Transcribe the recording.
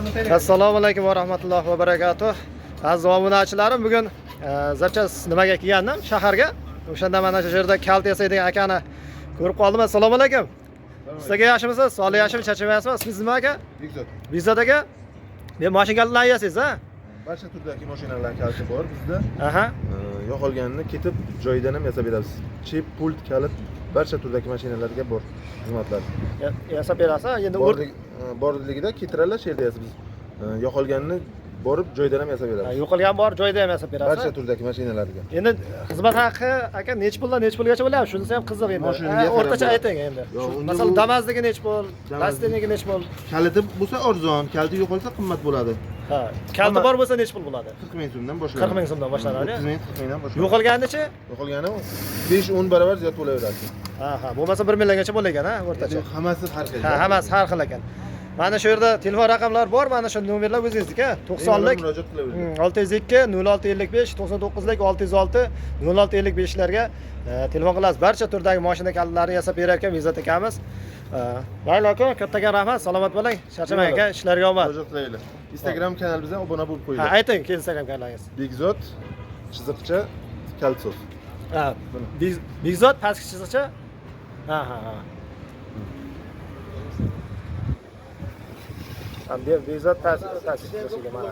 Assalomu alaykum va rahmatullohi va barakatuh. Aziz obunachilarim, bugun zapchas nimaga kelgandim shaharga. O'shanda mana shu yerda kalit yasaydigan akani ko'rib qoldim. Assalomu alaykum. Sizga yaxshimisiz? Sog'lik yaxshimi? Charchamayapsizmi? Ismingiz nima aka? Bekzod. Bekzod aka. Men mashina kalitlarini yasaysiz, ha? Barcha turdagi mashinalar kaliti bor bizda. Aha. Yo'qolganini ketib joyidan ham yasab beramiz. Chip, pult, kalit barcha turdagi mashinalarga bor xizmatlar. Yasab berasiz, endi Borligida keltiradilar, shu yerda yasab biz. Yo'qolganini borib joyidan ham yasab beramiz. Yo'qolgan bor joyida ham yasab berasiz. Barcha turdagi mashinalarga. Endi xizmat haqi aka necha puldan necha pulgacha bo'lyapti? Shunisi ham qiziq endi. Mashinaga qarab O'rtacha bo'ladi. ayting endi. Yo'q, unda Masalan, Damazdagi necha pul, Damas'niki- Lasteniki necha pul? Kaliti bo'lsa arzon, kaliti yo'qolsa qimmat bo'ladi. Ha, kaliti bor bo'lsa necha pul bo'ladi? 40 ming so'mdan boshlanadi. 40 ming so'mdan boshlanadi. 30 ming, 40 mingdan boshlanadi. Yo'qolganichi? Yo'qolgani 5-10 barobar ziyod bo'laveradi. Ha, ha, bo'lmasa 1 milliongacha bo'lar ekan, ha, o'rtacha. Hammasi har xil. Ha, hammasi har xil ekan. Mana shu yerda telefon raqamlari bor, mana shu nomerlar o'zingizniki, 90lik murojaat qilaveradi. 602 0655 99lik 606 0655 larga telefon qilasiz. Barcha turdagi mashina kalitlarini yasab berar ekan Bekzod akamiz. Mayli aka, kattakon rahmat, salomat bo'ling. Charchamang aka, ishlarga omad. Murojaat qilaveradi. Instagram kanalimizga obuna bo'lib Ha, qo'yinglar. ayting, Instagram kanalingiz. Bekzod chiziqcha kalitsoz. Ha, Bekzod pastki chiziqcha. Ha, ha, ha. Ha, Bekzod pastki chiziqcha mana.